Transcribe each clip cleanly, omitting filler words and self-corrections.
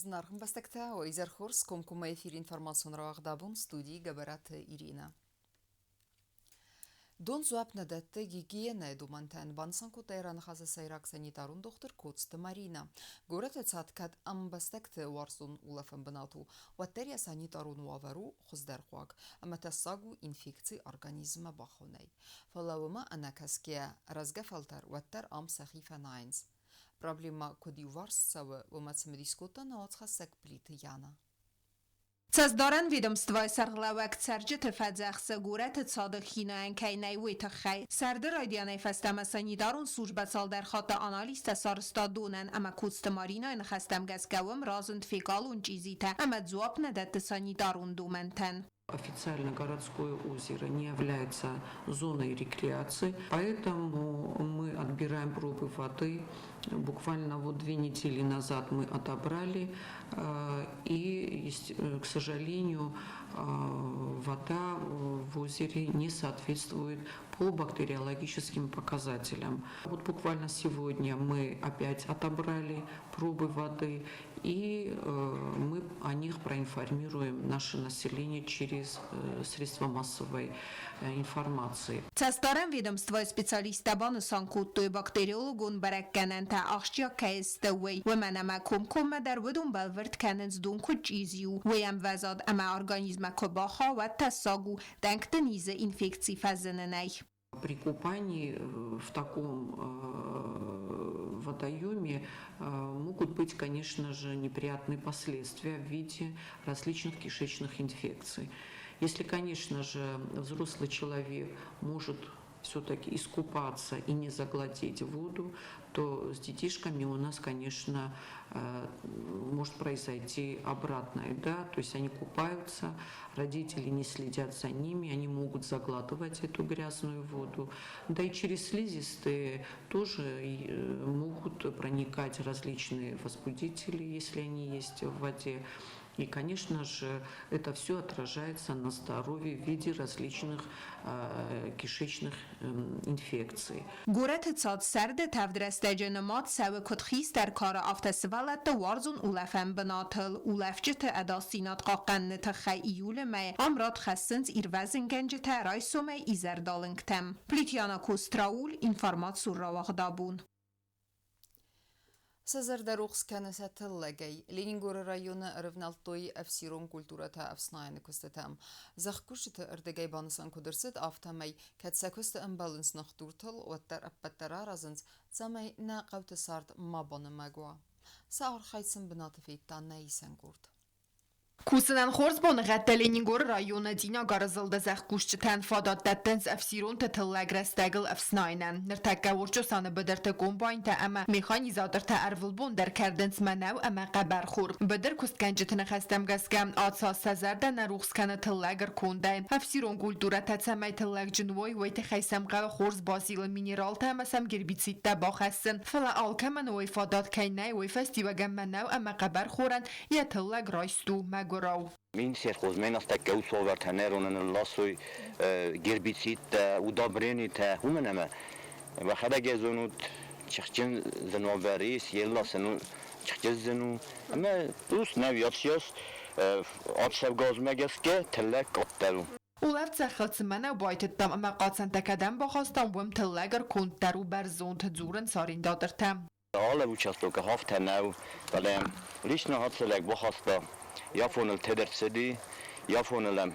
Зынаргъ ӕмбӕстӕгтӕ, уӕ изӕр хорз, комкоммӕ эфиры информацион рауагъд абон студийы Гӕбӕраты Иринӕ. Дон дзуапп нӕ дӕтты гигиенӕйы домӕнтӕн, банысан кодта йӕ раныхасы сӕйраг санитарон дохтыр Коцты Маринӕ. Горӕты цад кӕд ӕмбӕстӕгты уарзон улӕфӕн бынат у, уӕддӕр йӕ санитарон уавӕр у хуыздӕрхъуаг ӕмӕ тӕссаг у инфекци организммӕ бахауынӕй. Фӕлӕ уымӕ ӕнӕкӕсгӕйӕ, рӕзгӕ фӕлтӕр уӕддӕр ам сӕхи фӕнайынц. Проблемӕ куыд иуварс цӕуы, уымӕ цымыдис кодта нӕ уацхӕссӕг Плиты Яна. Цӕстдарӕн ведомствойы сӕргълӕууӕг цӕрджыты фӕдзӕхсы горӕты цады хинайӕн кӕй нӕй, уый тыххӕй. Сӕрды райдианӕй фӕстӕмӕ санитарон службӕ цалдӕр хатты анализтӕ сарӕзта донӕн ӕмӕ Коцты Маринайы ныхӕстӕм гӕсгӕ уым разынд фекалон чъизитӕ ӕмӕ дзуапп нӕ дӕтты санитарон домӕнтӕн. Официально городское озеро не является зоной рекреации, поэтому мы отбираем пробы воды. Буквально вот 2 недели назад мы отобрали, и, к сожалению, вода в озере не соответствует по бактериологическим показателям. Вот буквально сегодня мы опять отобрали пробы воды, и мы о них проинформируем наше население через средства массовой информации. Цӕстдарӕн ведомствойы специалисттӕ банысан кодтой, бактериологон бӕрӕггӕнӕнтӕ ахсджиаг кӕй сты, уый, уымӕн ӕмӕ комкоммӕ дӕр уыдон бӕлвырд кӕнынц, дон куыд чъизи у, уый ӕмвӕзад ӕмӕ организммӕ куы бахауа, уӕд тӕссаг у дӕнгты низы инфекци фӕзынынӕй. При купании в таком водоеме могут быть, конечно же, неприятные последствия в виде различных кишечных инфекций. Если, конечно же, взрослый человек может все-таки искупаться и не заглотить воду, то с детишками у нас, конечно, может произойти обратное, да, то есть они купаются, родители не следят за ними, они могут заглатывать эту грязную воду, да и через слизистые тоже могут проникать различные возбудители, если они есть в воде. И, конечно же, это все отражается на здоровье в виде различных кишечных инфекций. Горӕты цад сӕрды тӕвд рӕстӕджы нымад цӕуы куыд хистӕр кары, афтӕ сывӕллӕтты уарзон улӕфӕн бынатыл. Улӕфджыты ӕдасдзинад хъахъхъӕныны тыххӕй июлы мӕйы ам рад хӕссынц ирвӕзынгӕнджытӕ райсомӕй изӕрдалынгтӕм. Плитьяна Кострауль, информацион рауагъд абон. Сӕ зӕрдӕ рухс кӕны сӕ тыллӕгӕй. Ленингоры районы ӕрывнӕлдтой ӕфсирон культурӕтӕ ӕфснайыны куыстытӕм. Зӕхкусджыты ӕрдыгӕй банысан куыд ӕрцыд, афтӕмӕй, кӕд сӕ куысты ӕмбӕлынц ныхдуртыл, уӕддӕр ӕппӕтдӕр аразынц, цӕмӕй нӕ хъӕуты цард ма банымӕг уа. Сӕ архайд сын бынаты федта нӕ исӕн къорд. Кусынӕн хорз боныгъӕдтӕ Ленингоры районы Динагары зылды зӕхкусджытӕн фадат дӕттынц ӕфсиронты тыллӕг рӕстӕгыл ӕфснайынӕн. Ныртӕккӕ Орчъосаны быдырты комбайнтӕ ӕмӕ механизатортӕ ӕрвылбон дӕр кӕрдынц мӕнӕу ӕмӕ хъӕбӕрхор. Быдыр куыстгӕнджыты ныхӕстӕм гӕсгӕ, ацы аз сӕ зӕрдӕ нӕ рухс кӕны тыллӕг ӕркондӕй. Ӕфсирон культурӕтӕ цӕмӕй тыллӕгджын уой, уый тыххӕй сӕм хъӕуы хорз базилын минералтӕ ӕмӕ сӕм гербицидтӕ бахӕссын. Фӕлӕ алкӕмӕн уый фадат кӕй нӕй, уый фӕстиуӕгӕн мӕнӕу ӕмӕ хъӕбӕрхорӕн йӕ тыллӕг райст у мӕгуырау. Минсельхозменастӕккӕ уавӕртӕ нӕ ласуй гербицидтӕ, удобренитӕ, уымӕн ӕмӕ уӕхӕдӕг ӕй зонут, чихджын зын уавӕр ис, елласӕн чихджын зын у. Ӕмӕ ус нӕ уӕфсиас ӕхсӕвгазмӕ гӕсгӕ тыллӕг къаддӕр у. Улӕфт зӕххыл цы мӕнӕу байтыдтам ӕмӕ хъацӕнтӕ кӕдӕм бахастам, уым тыллӕг ӕрконддӕр у бӕрзонд, дзурынц арендатортӕ. Алы участокы афтӕ нӕу, фӕлӕ лично хацӕлӕг бахаста, афоныл тедер цыди, афоныл ӕм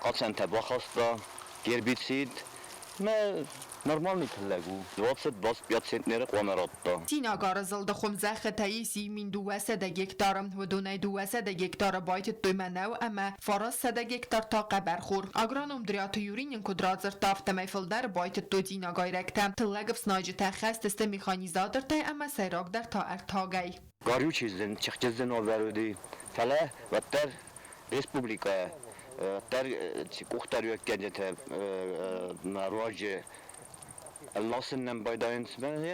хъацӕнтӕ бахаста, гербицид, мӕ нормальный тыллӕг у. 25 центнеры хъуамӕ радта. Цинагары зылды хуымзӕххытӕ ис 1200 гектары. Уыдонӕй 200 гектары байтыдтой мӕнӕу ӕмӕ 900 гектар та хъӕбӕрхор. Агроном Дриаты Юрий нын куыд радзырдта, афтӕмӕй фылдӕр байтыдтой цинагайрӕгтӕ. Тыллӕг ӕфснайджытӕ хӕст сты механизатортӕй ӕмӕ сӕйрагдӕр та ӕртагӕй. Горючий зын, чихджын уавӕр уыди, фӕлӕ уӕддӕр республикӕ уӕддӕр къухдариуӕггӕнджытӕ руаджы ласын нӕм байдайынц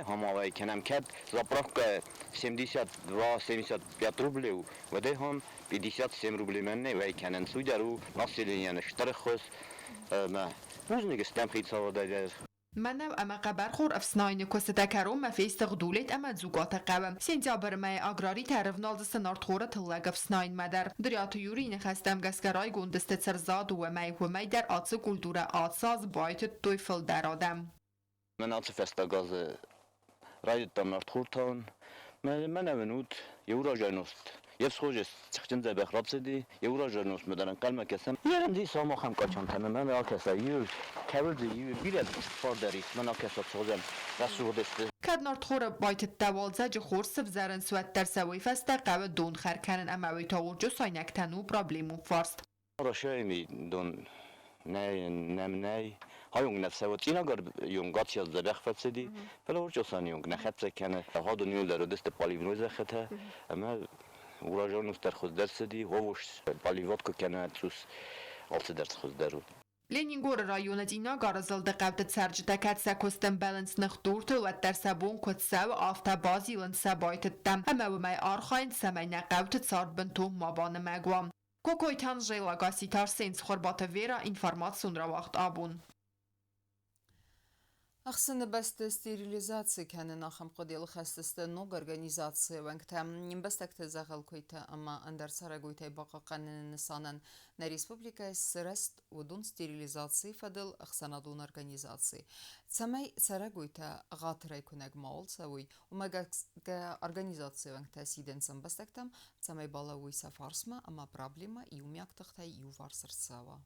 хамавай кӕнӕм кӕд заправка 72-75 рублей у, уӕдӕй хам 57 рублей мӕнӕ уӕй кӕнынц. Уый дӕр у населениейӕн стыр ӕххуыс ӕмӕ бузныг стӕм хицауадӕй дӕр. Мӕнӕу ӕмӕ хъӕбӕрхор ӕфснайыны куыстытӕ кӕронмӕ фесты Гъдулет ӕмӕ Дзугаты хъӕуы. Сентябры мӕйы аграритӕ ӕрӕвналдзысты нартхоры тыллӕг ӕфснайынмӕ дӕр. Дриаты Юрийы ныхӕстӕм гӕсгӕ райгонд сты цӕрзад уымӕй, уымӕй дӕр ацы культурӕ ацы аз байтыдтой фылдӕр адӕм. Мӕн ацы фӕстаг азы райдыдтам нартхор тауын. Мӕнӕ уынут, еуразӕйност йе фсхоз цыхджын дзӕбӕх рацыди, еуразӕйностмӕ дӕр ӕнхъӕлмӕ кӕсӕм. Ерынди самахӕм къачантӕ мӕнӕ акӕса иу, кӕуыл дзы иу бирӕ фардӕр ис, мӕн акӕса цогъдӕн рӕсугъд сты. Кӕд нартхоры байтыдта уалдзӕджы хорз сывзӕрынц, уӕддӕр сӕ уый фӕстӕ хъӕуы донхӕр кӕнын ӕмӕ уый та орчъосайнӕгтӕн у проблемон фарст. Рашӕйми дон нӕй, нӕм нӕй. Хайонг нӕ фсӕуы цъинагар йонг аци дзӕбӕх фӕцыди, фӕлӕ Орчъосан йонг нӕ хӕццӕ кӕны. Хадон иуылдӕр уыдысты поливной зӕххытӕ ӕмӕ урожайность дӕр хуыздӕр цыди, овощ поливот куы кӕна цъус, алцыдӕр хуыздӕр у. Ленингоры районы Цъинагары зылды хъӕуты цӕрджытӕ кӕд сӕ куыст ӕмбӕлынц ныхдуртыл, уӕддӕр сӕ бон куыд цӕуы, афтӕ базилынц сӕ байтыдтӕм ӕмӕ уымӕй архайынц, цӕмӕй нӕ хъӕуты цард бынтон ма банымӕг уа. Кокойты Анжела, Гасситы Арсен, Цхуырбаты Вера, информацион рауагъд абон. Ӕхсыны бӕсты стерилизаци кӕнын ахӕм хъуыдыйыл хӕцдзысты ног организацийы уӕнгтӕ. Не мбӕстӕгты дзӕгъӕлкуыйтӕ ӕмӕ ӕндӕр цӕрӕгойтӕй бахъахъхъӕныны нысанӕн нӕ республикӕйы сырӕзт уыдон стерилизацийы фӕдыл ӕхсӕнадон организаци. Цӕмӕй цӕрӕгойтӕ ӕгъатырӕй куынӕг мауал цӕуой, уымӕ гӕсгӕ организацийы уӕнгтӕ сидынц ӕмбӕстӕгтӕм, цӕмӕй балӕууой сӕ фарсмӕ ӕмӕ проблемӕ иумиаг тыхтӕй иуварс ӕрцӕуа.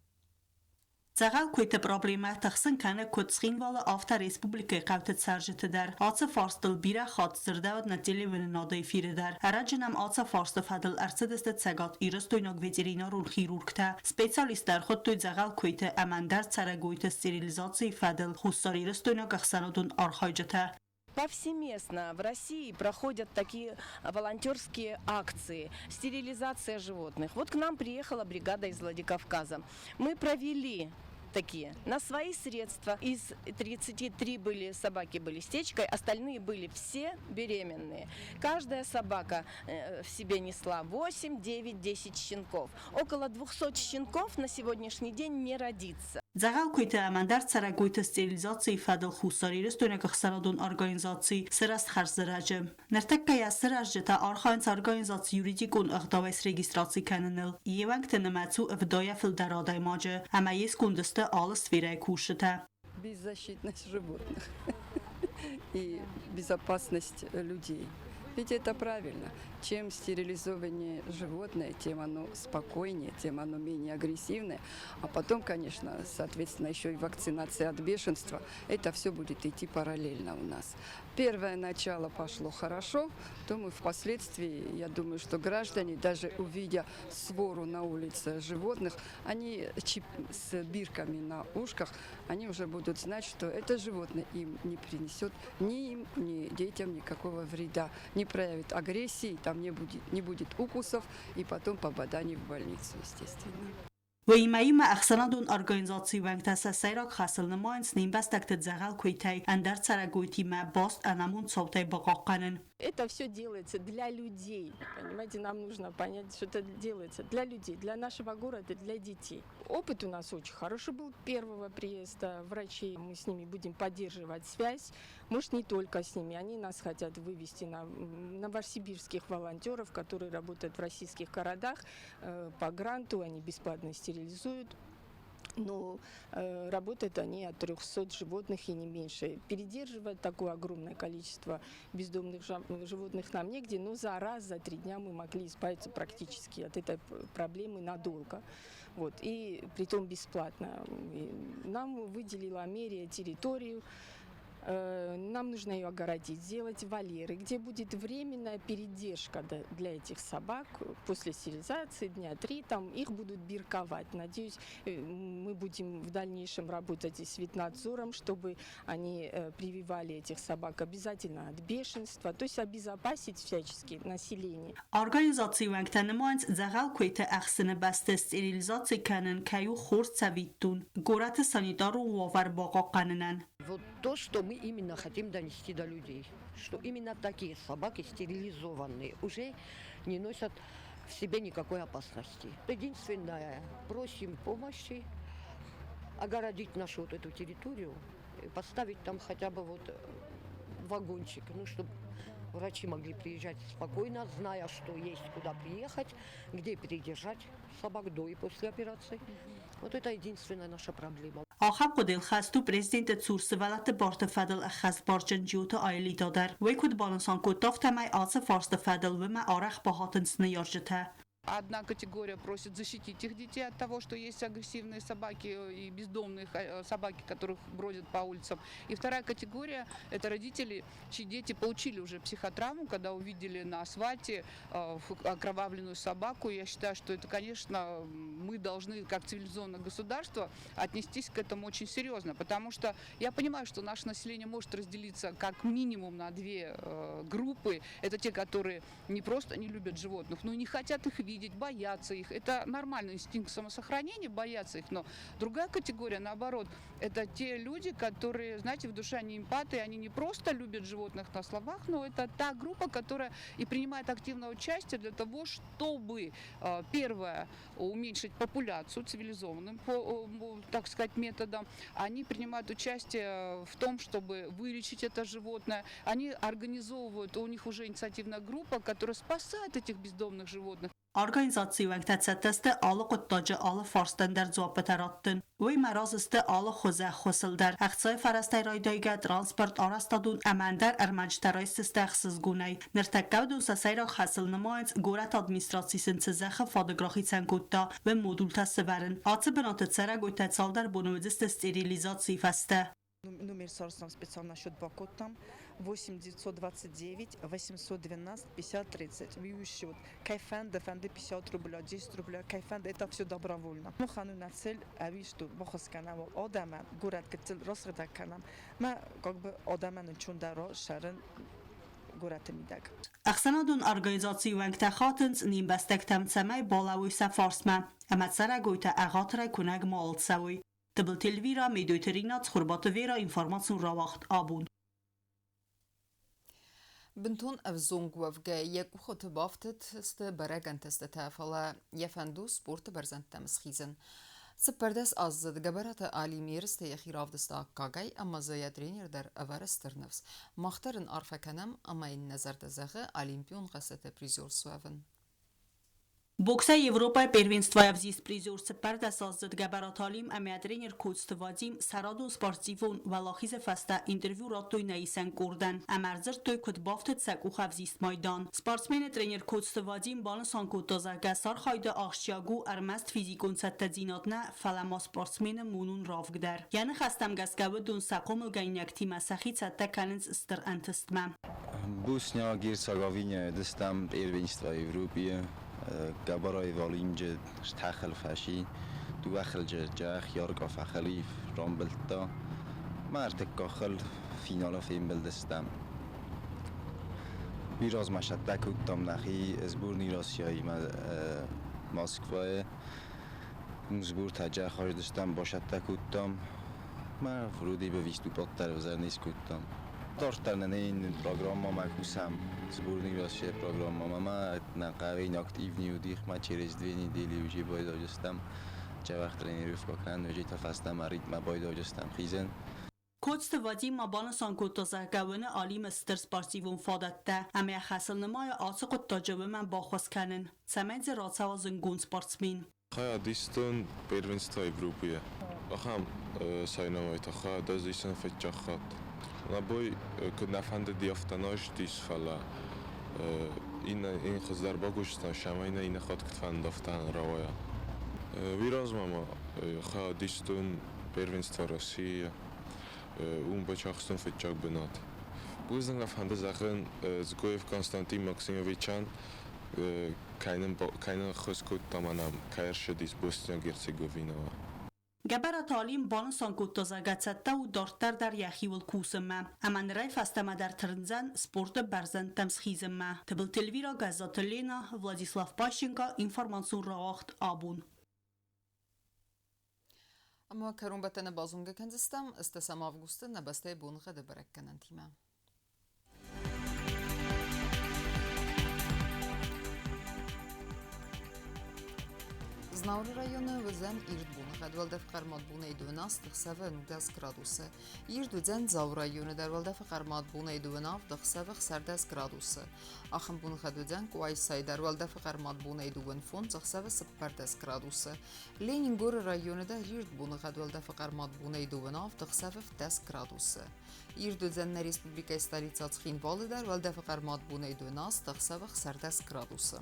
Дзӕгъӕл куыйты проблемӕ тыхсын кӕны куыд Цхинвалы, афтӕ республикӕйы хъӕуты цӕрджыты дӕр. Ацы фарстыл бирӕ хатт дзырдӕуыд нӕ телеуынынады эфиры дӕр. Ӕрӕджы нӕм ацы фарсты фӕдыл ӕрцыдысты цӕгатирыстойнаг ветеринарон хирургтӕ. Специалисттӕ ӕрхуыдтой дзӕгъӕл куыйты ӕмӕ ӕндӕр цӕрӕгойты стерилизацийы фӕдыл хуссарирыстойнаг ӕхсӕнадон архайджытӕ. Повсеместно в России проходят такие волонтерские акции «Стерилизация животных». Вот к нам приехала бригада из Владикавказа. Мы провели такие на свои средства. Из 33 были собаки были с течкой, остальные были все беременные. Каждая собака в себе несла 8, 9, 10 щенков. Около 200 щенков на сегодняшний день не родится. Дзӕгъӕл куыйты ӕмӕ ӕндӕр цӕрӕгойты стерилизацийы фӕдыл хуссарирыстойнаг ӕхсӕнадон организаци сырӕзт хӕрзӕрӕджы. Ныртӕккӕ йӕ сырӕзджытӕ архайынц организаци юридикон ӕгъдауӕй срегистраци кӕныныл. Йе уӕнгты нымӕц у ӕвдайӕ фылдӕр адӕймаджы ӕмӕ йе сконды сты алы сферӕйы кусджытӕ. Беззащитность животных и безопасность людей. Ведь это правильно. Чем стерилизованнее животное, тем оно спокойнее, тем оно менее агрессивное. А потом, конечно, соответственно, еще и вакцинация от бешенства. Это все будет идти параллельно у нас. Первое начало пошло хорошо, думаю, впоследствии, я думаю, что граждане, даже увидя свору на улице животных, они с бирками на ушках, они уже будут знать, что это животное им не принесет ни им, ни детям никакого вреда, не проявит агрессии, там не будет укусов и потом попаданий в больницу, естественно. Уыимӕ ӕхсӕнадон организацийы уӕнгтӕ сӕ сӕйраг хӕсыл нымайынц не мбӕстӕгты дзӕгъӕл куыйтӕй ӕндӕр цӕрӕгойтимӕ баст ӕнамонд цаутӕй бахъахъхъӕнын. Это все делается для людей. Понимаете, нам нужно понять, что это делается для людей, для нашего города, для детей. Опыт у нас очень хороший был первого приезда врачей. Мы с ними будем поддерживать связь. Может, не только с ними. Они нас хотят вывести на новосибирских волонтеров, которые работают в российских городах по гранту. Они бесплатно стерилизуют. Но работают они от 300 животных и не меньше. Передерживать такое огромное количество бездомных животных нам негде, но за раз, за 3 дня мы могли избавиться практически от этой проблемы надолго. Вот. И притом бесплатно. И нам выделила мэрия территорию, нам нужно ее огородить, сделать вольеры, где будет временная передержка для этих собак после стерилизации дня три, там их будут бирковать. Надеюсь, мы будем в дальнейшем работать и с ветнадзором, чтобы они прививали этих собак обязательно от бешенства, то есть обезопасить всячески население. Организацийы уӕнгтӕ нымайынц дзӕгъӕл куыйты ӕхсыны бӕсты стерилизаци кӕнын кӕй у хорз цӕвиттон горӕты санитарон уавӕр бахъахъхъӕнынӕн. Вот то, что мы именно хотим донести до людей, что именно такие собаки стерилизованные уже не носят в себе никакой опасности. Единственное, просим помощи огородить нашу вот эту территорию. И поставить там хотя бы вот вагончик, ну, чтобы врачи могли приезжать спокойно, зная, что есть куда приехать, где передержать собак до и после операции. Вот это единственная наша проблема. Ахӕм хъуыдыйыл хӕст у президенты цур сывӕллӕтты барты фӕдыл ӕххӕстбарджын Джиоты Аэлита дӕр. Уый куыд банысан кодта, афтӕмӕй ацы фарсты фӕдыл уымӕ арӕх бахатынц ныййарджытӕ. Одна категория просит защитить их детей от того, что есть агрессивные собаки и бездомные собаки, которых бродят по улицам. И вторая категория – это родители, чьи дети получили уже психотравму, когда увидели на асфальте окровавленную собаку. Я считаю, что это, конечно, мы должны, как цивилизованное государство, отнестись к этому очень серьезно, потому что я понимаю, что наше население может разделиться как минимум на две группы. Это те, которые не просто не любят животных, но и не хотят их видеть, боятся их. Это нормальный инстинкт самосохранения, бояться их. Но другая категория, наоборот, это те люди, которые, знаете, в душе они эмпаты, они не просто любят животных на словах, но это та группа, которая и принимает активное участие для того, чтобы, первое, уменьшить популяцию цивилизованным, так сказать, методом. Они принимают участие в том, чтобы вылечить это животное. Они организовывают, у них уже инициативная группа, которая спасает этих бездомных животных. Организацийы уӕнгтӕ цӕттӕ сты алы хъуыддаджы, алы фарстӕн дӕр дзуаппытӕ раттын. Уыимӕ разы сты алы хуызы ӕххуысыл дӕр. Ӕхцайы фӕрӕзтӕй райдайгӕ транспорт, арӕзтадон ӕмӕ ӕндӕр ӕрмӕджытӕ райсдзысты ӕхсызгонӕй. Ныртӕккӕ уыдон сӕ сӕйраг хӕсыл нымайынц, горӕты администраци сын цы зӕххы фадыг рахицӕн кодта, уым модултӕ сӕвӕрын. Ацы бынаты цӕрӕгойтӕ цалдӕр боны уыдзысты стерилизацийы фӕстӕ. Номер сарсам специально счет бакодтам 8 929 812 50 30. Вью счет. Кайфан, фанды 50 рубля, 10 рубля, кайфан, это все добровольно. Махану на цель, ави что бахаскана, одама, город гыццыл расгъыдӕг кӕнӕм. Мӕ как бы адӕмӕн ӕнцондӕр сӕрын горӕты мидӕг. Ӕхсӕнадон организацийы уӕнгтӕ хатынц не мбӕстӕгтӕм, цӕмӕй балӕууой сӕ фарсмӕ, ӕмӕ цӕрӕгойтӕ ӕгъатырӕй куынӕг ма ӕрцӕуой. Тыбылты Эльвира, Медойты Ринат, Цхуырбаты Вера, информацион рауагъд «Абон». Бынтон ӕвзонг уӕвгӕ йӕ къухты бафтыд сты бӕрӕг ӕнтыстытӕ, фӕлӕ йӕ фӕнд у спорты бӕрзӕндтӕм схизын. 14 аздзыд Гӕбӕраты Алим ерысты йӕхи равдыста аккагӕй ӕмӕ дзы йӕ тренер дӕр ӕвӕры стыр ныфс. Мах дӕр ын арфӕ кӕнӕм ӕмӕ йын нӕ зӕрдӕ зӕгъы олимпион хъӕзтыты призер суӕвын. Боксӕй Европӕйы первенствойы ӕвзист призер 14-аздзыд Гӕбӕраты Алим ӕмӕ тренер Коцты Вадим сӕ радон спортивон уӕлахизы фӕстӕ интервью радтой нӕ исӕн къордӕн ӕмӕ ӕрдзырдтой, куыд бафтыд сӕ къухы ӕвзист майдан. Спортсмены тренер Коцты Вадим банысан кодта, зӕгъгӕ, сӕ архайды ахсджиаг у ӕрмӕст физикон цӕттӕдзинад нӕ, фӕлӕ ма спортсмены монон равг дӕр. Йӕ ныхӕстӕм гӕсгӕ уыдон сӕ хъомылгӕнинӕгтимӕ сӕхи цӕттӕ кӕнынц стыр ӕнтыстмӕ. Bosnia Herzegovina дыстам первенство Европы Габараев Алимджы стахыл фӕси дыууӕ джах Ярга Фахалиев рамбылдта. Ма ӕртыккаг финалы фембӕлдыстӕм. Уый размӕ сӕттӕ кодтам нӕхи сборный Россияимӕ Москвайы. Сбортӕ джах аздыстӕм, басӕттӕ кодтам. Ма вроде бы выступать дӕр ӕвзӕр не скодтам. Дарддӕр нын ин программӕмӕ кусӕм, сборный Россия программӕмӕ ма нӕ хъӕуы активный уыдих ма через 2 недели уже байдайдзыстӕм. Чӕвӕх тренировка кӕнын, уже та фӕстӕмӕ ритмӕ байдайдзыстӕм хизын. Коцты Вадим ма банысан кодта, зӕгъгӕ, уыны Алимы стыр спортивон фадӕттӕ ӕмӕ йӕ хӕсыл нымайы ацы хъуыддаджы уымӕн баххуыс кӕнын, цӕмӕй дзы рацӕуа зындгонд спортсмен. Хайад истон первенство Европы. Ахӕм соревнованиты хайад ӕз исын фыццаг хатт. Нӕ бой куыд нӕ фӕндыди, афтӕ нӕ ссыдис, фӕлӕ иннӕ хуыздӕр бакусдзынӕн, цӕмӕй нӕ иннӕ хатт куыд фӕнды, афтӕ рауайа. Уый размӕ ма хайад истон первенство России, уым бацахстон фыццаг бынат. Бузныг нӕ фӕнды зӕгъын Дзгоев Константин Максимовичӕн, кӕй нын ӕххуыс кодта мӕнӕн, кӕй ӕрцыдис Босниа-Герцеговинӕмӕ. Гӕбӕраты Алим банысан кодта, зӕгъгӕ, цӕттӕ у дарддӕр дӕр йӕхиуыл кусынмӕ ӕмӕ нырӕй фӕстӕмӕ дӕр тырндзӕн спорты бӕрзӕндтӕм схизынмӕ. Тыбылты Эльвира, Гӕззаты Лена, Владислав Пащенко, информацион рауагъд «Абон». Ӕмӕ кӕронбӕттӕны базонгӕ кӕндзыстӕм 8 августы нӕ бӕстӕйы боныгъӕды бӕрӕггӕнӕнтимӕ. Знауыры районы уыдзӕн ирд боныгъӕд, уӕлдӕф хъӕрмуат бонӕй дыууын аст, ӕхсӕвы 19 градусы. Ирд уыдзӕн Дзауы районы дӕр, уӕлдӕфы хъӕрмуат бонӕй дыууын авд, ӕхсӕвы 16 градусы. Ахӕм боныгъӕд уыдзӕн Къуайсайы дӕр, уӕлдӕфы хъӕрмуат бонӕй 25, ӕхсӕвы 14 градусы. Ленингоры районы дӕр ирд боныгъӕд, уӕлдӕфы хъӕрмуат бонӕй 27, ӕхсӕвы 10 градусы. Ирд уыдзӕн нӕ республикӕйы столицӕ Цхинвалы дӕр, уӕлдӕфы хъӕрмуат бонӕй 28, ӕхсӕвы 16 градусы.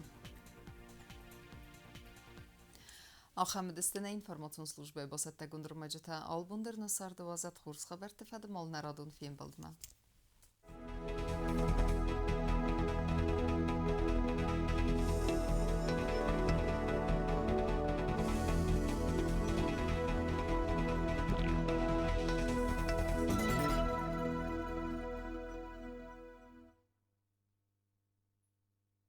Ахӕм уыдысты нӕ информацион службӕйы бацӕттӕгонд ӕрмӕджытӕ. Албон дӕр нӕ царды уадзӕд хорз хабӕртты фӕдыл нӕ радон фембӕлдмӕ.